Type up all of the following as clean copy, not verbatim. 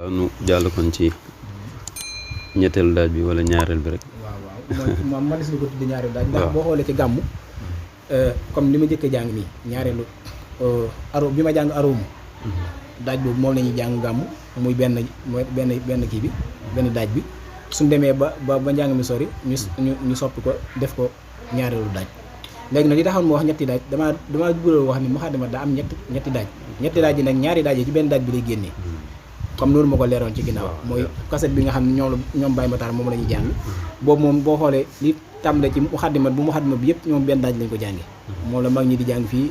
nu jàll kon ci ñetteelu daaj bi wala ñaareel bi rek. waaw moom man si ko tuddi ñaareelu daaj ndax boo xoolee ci gàmmu comme li ma njëkk a jàng nii ñaareelu aro bi ma jàng aroomu daaj boobu moom la ñuy jàng gàmmu muy benn kii bi benn daaj bi suñ demee ba njàng mi sori ñu soppi ko def ko ñaareelu daaj. léegi nag li taxoon ma wax ñetti daaj damaa bëggoon wax ni Muxaddamaat daa am ñetti daaj yi nag ñaari daaj yi ci benn daaj bi lay génnee comme noonu ma ko leeroon ci ginnaaw mooy kaset bi nga xam ne ñoom Baye Matar moom la ñuy jàng boobu moom boo xoolee li tàmbale ci Muxaddamaat bi yëpp ñoom benn daaj lañ ko jàngee moom la mag ñi di jàng fii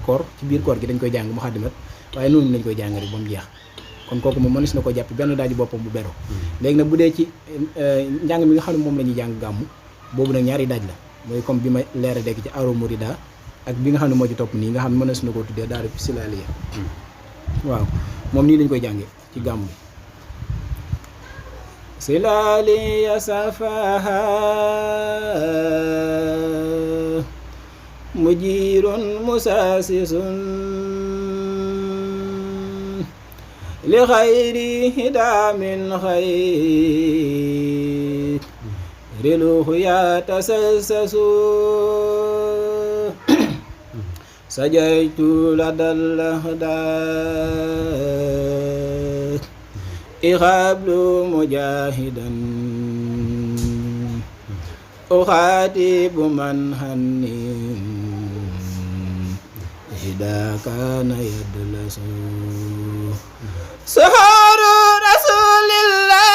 koor ci biir koor gi dañ koy jàng Muxaddamaat waaye noonu lañ koy jàng rek ba mu jeex kon kooku moom mënees na ko jàpp benn daaj boppam bu bero léegi nag bu dee ci njàng mi nga xam ne moom la ñuy jàng gàmmu boobu nag ñaari daaj la mooy comme bi ma leera dégg ci aro Mourida ak bi nga xam ne moo ci topp nii nga xam ne mënees na koo tuddee daal di silaaliya waaw moom nii lañ koy jàngee ci gàmmu bi silaaliya safaha mujirun musasisun li xayri hidamin xayr riluhu ya tasassasu sajaytu ladal ahdaak iqablu mujahidan ukhatibu man hannin hidakana yadlasu suhuru rasulillah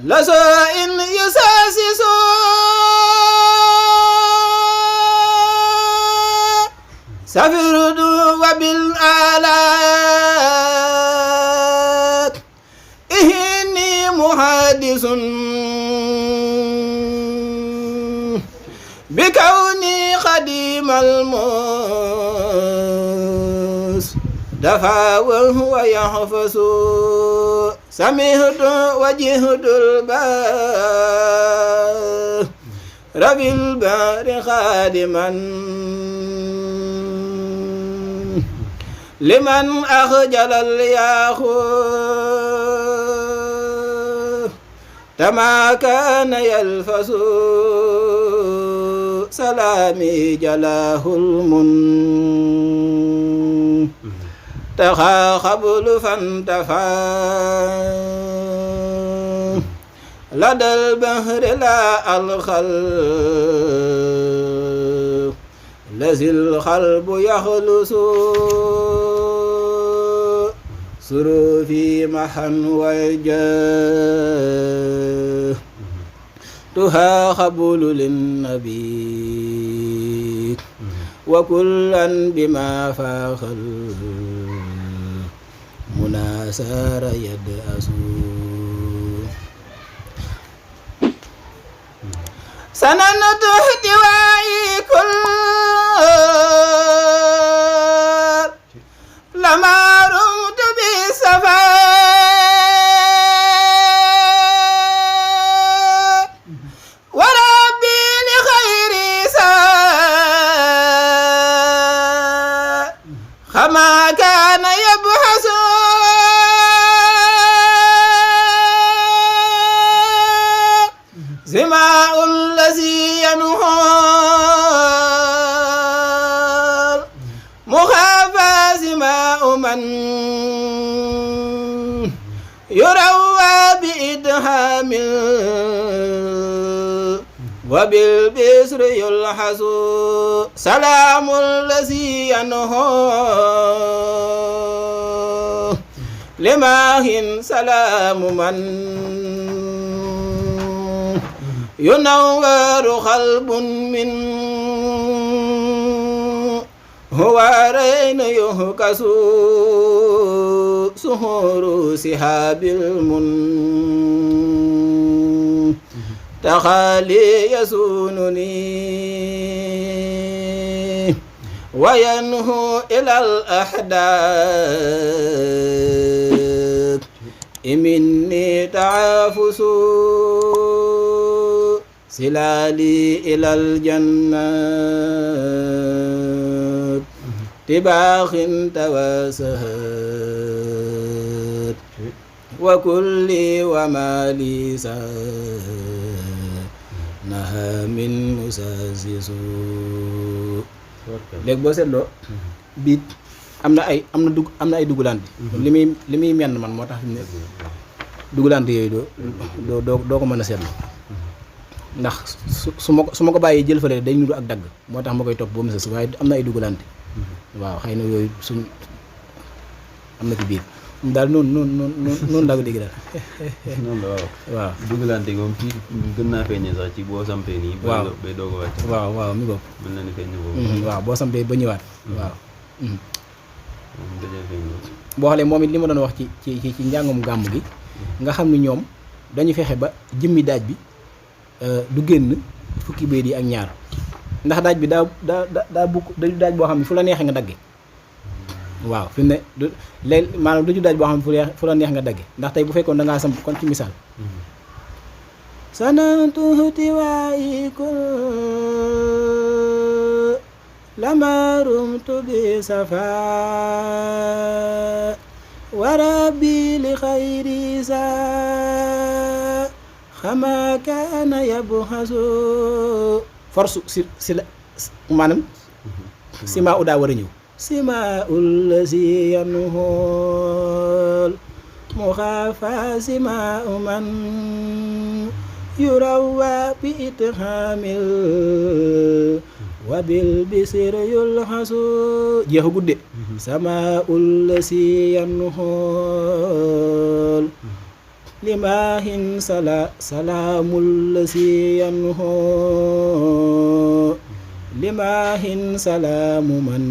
لسائن يساسس سفرد وبالآلات إهني محادث بكوني خديم الموس دفع وهو يحفظ سمعت وجهت البار ربي البار خادما لمن أخجل الياخو تما كان يلفظ سلامي جلاه المن تخا خبل فانتفى لدى البحر لا الخل الذي القلب يخلص سروفي محن وجاه تها خبل للنبي وكلا بما فاخل مناسار يدأس سننت احتوائي كل لما رمت بالسفا وربي لخير ساء خما كان يبحث زماء الذي ينهار مخافى زماء من يروى بإدهام وبالبسر يلحس سلام الذي ينهار لماهن سلام من ينور قلب من هو رين يهكس سهور سحاب المن تخالي يسونني وينهو إلى الأحداث مني تعافس سلالي إلى الجنات تباخ تواسهت وكل ومالي نهى من مساسس léegi boo seetloo biit am na ay dugulante li muy menn man moo tax ne dugulante yooyu doo ko mën a seetlu ndax su ma ko bàyyee jël fële day nudu ak dagg moo tax ma koy topp ba mu sës waaye am na ay dugulante waaw xëy na yooyu am na ci biir moom daal noonu laa ko dégg daal. noonu la waaw. dugalante moom ci gën naa feeñee sax ci boo sampee nii. waaw bay doog a wàcc. waaw mi bopp. mën na ni feeñ boobu. waaw boo sampee ba ñëwaat. waaw. moom dajee feeñ loolu. boo xoolee moom it li ma doon wax ci njàngum gàmm gi. nga xam ne ñoom dañu fexe ba jëmmi daaj bi du génn fukki bayt yi ak ñaar ndax daaj bi daa bukk daaj boo xam ne fu la neexee nga dagge. waaw fi mu ne léegi maanaam du ci daaj boo xam ne fu la neex nga dagge ndax tey bu fekkoon da ngaa samp kon ci misaal sanantu tiwaayi ko lamarum tubi safa wa rabbi li xayri sa xama kaana yabxasu force si la maanaam si maa udaa war a ñëw sima ullasi yanhul muxaafa sima man yurawa bi itxaamil wabil bisir yulxasu jeexu gudde sama ullasi yanhul limahin salaamullasi yanhul limahin salaamu man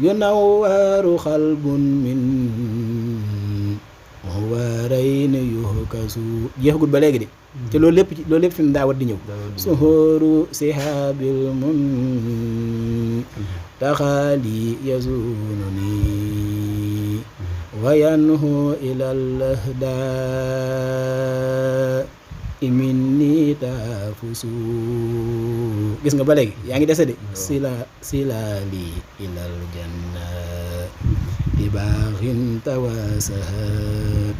yunawwaru xalbun min warayni yuhkasu jeexagut ba léegi de te loolu lépp fi mu daa war di ñëw suhuru sihaabil mun taxaali yazununi wa yanhu ilal ahda minni tafusu gis nga ba léegi yaa ngi dese de silali ilal janna bi baaxin tawasahat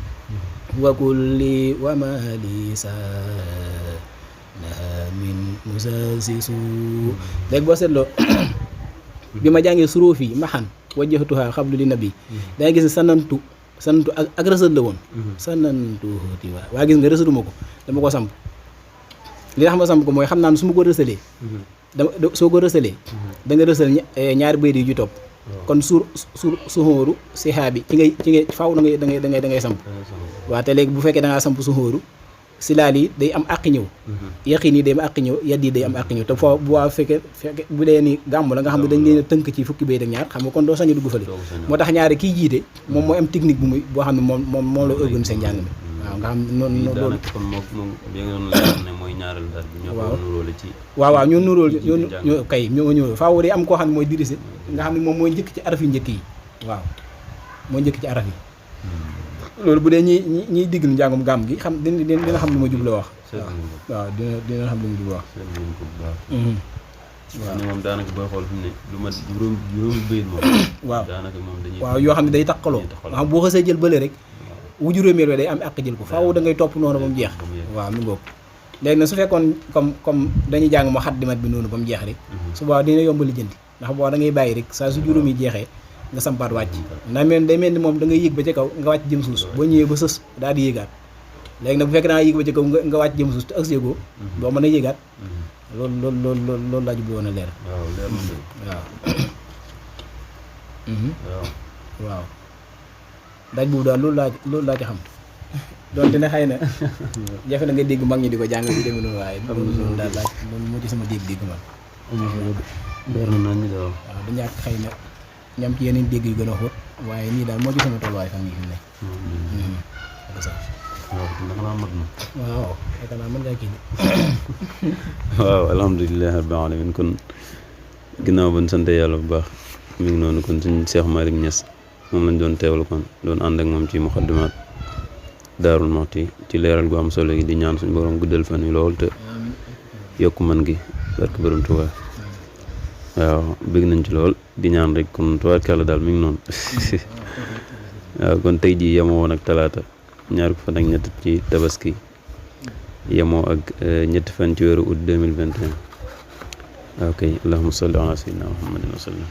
wa kulli wa mali sa naha min musasisu léegi boo seetloo bi ma jàngee suróof yi maxan wajjahtuha xablu li nabi dangay gis ne sanantu ak rësët la woon sanantu tiwa waa gis nga rësëtuma ko dama ko samp li tax ma samp ko mooy xam naa ne su ma ko rësalee soo ko rësalee da nga rësal ñaari bayt yu ju topp kon suhóoru sihaabi ci ngay faaw da ngay samp waaw te léegi bu fekkee da ngaa samp suhóoru silaal yi day am àqi ñëw yaqin yi day am àqi ñëw yadd yi day am àqi ñëw te foo bu waa fekkee bu dee ni gàmm la nga xam ne dañ leen a tënk ci fukki bayt ak ñaar xam nga kon doo sañu dugg fële moo tax ñaari kiy jiite moom mooy am technique boo xam ne moom la organiser njàng mi waaw nga xam noonu loolu kon moom bi nga doon leeral ne mooy ñaareel daal bi ñoo ko nuróole ci waaw ñoo nuróole ñoo kay ñoo nuróole faaw day am koo xam ne mooy dirise nga xam ne moom mooy njëkk ci araf yu njëkk yi waaw mooy njëkk ci araf yi loolu bu dee ñiy diggal njàngum gàmm gi xam dina xam lu ma jublu wax waaw dina xam lu ma jublu wax waaw ne moom daanaka booy xool fi mu ne lu ma juróomi bayit moom waaw daanaka moom dañuy waaw yoo xam ne day taqaloo nga xam boo xasee jël bële rek wu juróomeel day am àq jël ko faaw da ngay topp noonu ba mu jeex waaw mi ngoog léegi nag su fekkoon comme dañuy jàng ma xat dimat bi noonu ba mu jeex rek su boobaa dina yomb lijjanti ndax boobaa da ngay bàyyi rek saa su juróom yi jeexee nga sampaat wàcc ndax day mel ni moom da ngay yéeg ba ca kaw nga wàcc jëm suus boo ñëwee ba sës daal di yéegaat léegi nag bu fekkee da nga yéeg ba ca kaw nga wàcc jëm suus te ak yéegoo doo mën a yéegaat loolu laa jublu woon a leer waaw daaj boobu daal loolu laa ci xam doonte ne xëy na jafe na nga dégg mag ñi di ko jàng di dégg noonu waaye loolu daal laaj loolu moo ci sama dégg-dégg man waaw du ñàkk xëy na ñam ci yeneen dégg yu gën a xóot waaye nii daal moo ci sama tolluwaay fan yi fi mu ne waaw yaakaar naa mën ngaa kii waaw alhamdulilah rabbil alamin kon ginnaaw ba ñu sant yàlla bu baax mi ngi noonu kon suñ Cheikh Malick Niass moom lañ doon teewlu kon doon ànd ak moom ci Muxaddamaat Daarul Muxti ci leeral gu am solo gi di ñaan suñ borom guddal fan yi lool te yokk man gi barke borom Tuubaa waaw bëgg nañ ci lool di ñaan rek kon tubaarkàlla daal mi ngi noonu waaw kon tey jii yemoo woon ak talaata ñaar ko fan ak ñett ci tabaski yemoo ak ñetti fan ci weeru août 2021 ok allahumma salli ala sayyidina muhammadin wa sallam